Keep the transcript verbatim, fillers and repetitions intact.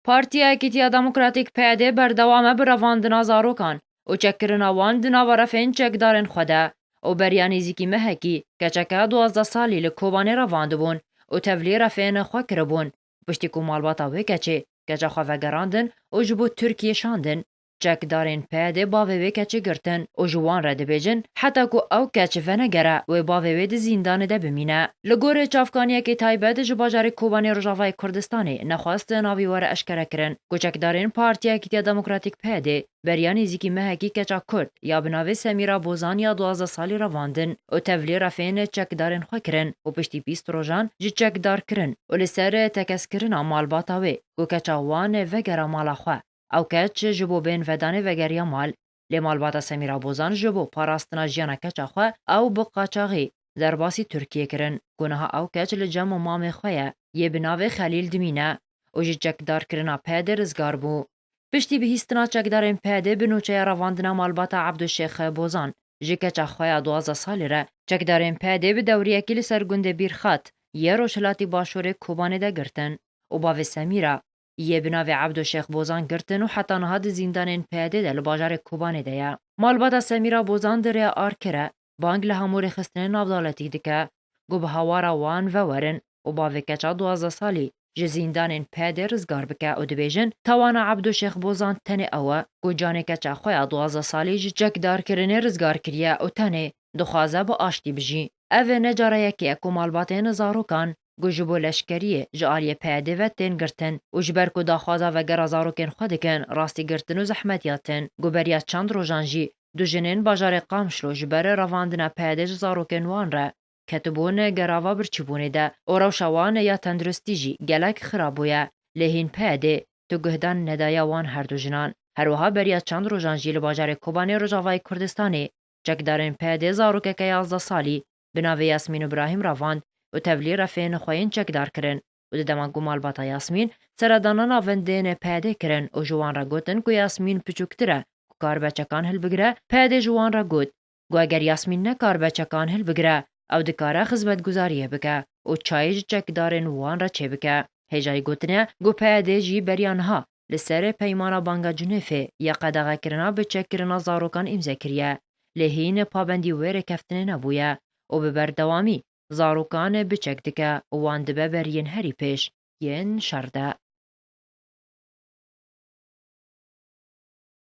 Partiya Yekîtiya Demokratîk P Y D berdewam e bi revandina zarokan û çekkirina wan di nava refên çekdarên xwe de û beriya nêzîkî mehekî keçeke duwazdeh salî li Kobanê revandibûn û tevlî refên xwe kiribûn, piştî ku malbata wê keçê keça xwe vegerandin û ji bo Tirkiyê şandin. Çekdarên P Y D bavê wê keçê girtin û ji wan re dibêjin, heta ku ew keç venegere, wê bavê wê di zîndanê de bimîne. Li gorî çavkaniyekê taybet ji bajarê Kobanê Rojavayê Kurdistanê nexwest navî were eşkerekirin, ku çekdarên Partiya Yekîtiya Demokratîk P Y D beriya nêzîkî mehekî keça Kurd ya bi navê Semîra Bozan ya duwazdeh salî revandin û tevlî refên çekdarên xwe kirin û piştî bîst rojan ji çekdar kirin û li ser tekez kirina malbata wê ku keça wan vegera mala xwe. Ew keç ji bo bên vedanê vegeriya mal, lê malbata Semîra Bozan ji bo parastina jiyana keça xwe ew bi qaçaxî derbasî Tirkiyê kirin, ku niha ew keç li cem mamê xwe ye, yê bi navê Xelîl dimîne û ji çekdarkirina P Y D rizgar bû. Piştî bihîstina çekdarên P Y D bi nûçeya revandina malbata Ebdûşêx Bozan ji keça xwe ya duwazdeh salî re, çekdarên P Y D bi dewriyekî li ser gundê Bîrxat yê rojhilatî başûrê Kobanê de girtin û bavê Semîra yê bi navê Ebdûşêx Bozan girtin û heta niha di zîndanên P Y D de li bajarê Kobanê de ye. Malbata Semîra Bozan di rêya ARKê re bang li hemû rêxistinên navdaletî dike ku bi hawara wan vewerin û bavê keça duwazdeh salî ji zîndanên P Y D rizgar bike û dibêjin, tawana Ebdûşêx Bozan tenê ew e ku canê keça xwe ya duwazdeh salî ji çekdarkirinê rizgar kiriye û tenê dixwaze bi aştî bijî. Ev ne cara yekê ye ku malbatên zarokan ku ji bo leşkeriyê ji aliyê P Y D ve tên girtin û ji ber ku daxwaza vegera zarokên xwe dikin, rastî girtin û zehmetiya tin, ku beriya çend rojan jî du jinên bajarê Qamişlo ji ber revandina P Y D ji zarokên wan re ketibûn gerava birçîbûnê de û rewşa wan ya tenduristî jî gelek xirab bûye, lê hîn P Y D tu guhdan nedaye wan her du jinan. Her wiha beriya çend rojan jî li bajarê Kobanê Rojavayê Kurdistanê çekdarên P Y D zarokeke yazdeh salî bi navê Yasmîn Îbrahîm revand û tevlî refên xwe yên çekdar kirin û di dema ku malbata Yasmîn seredana navendên P Y D kirin û ji wan re gotin ku Yasmîn piçûktir e ku karibe çekan hilbigire, P Y D ji wan re got ku eger Yasmîn nekaribe çekan hilbigire, ew dikare xizmetguzariyê bike û çayê ji çekdarên wan re çêbike. Hêjayî gotine ku P Y D jî beriya niha li ser peymana Banga Cunêfê ya qedexekirina bi çekkirina zarokan îmze kiriye, lê hîn pabendî wê rêkeftinê nebûye û bi berdewamî zarokan bi çek dike û wan dibe beriyên herî pêş yên şer de.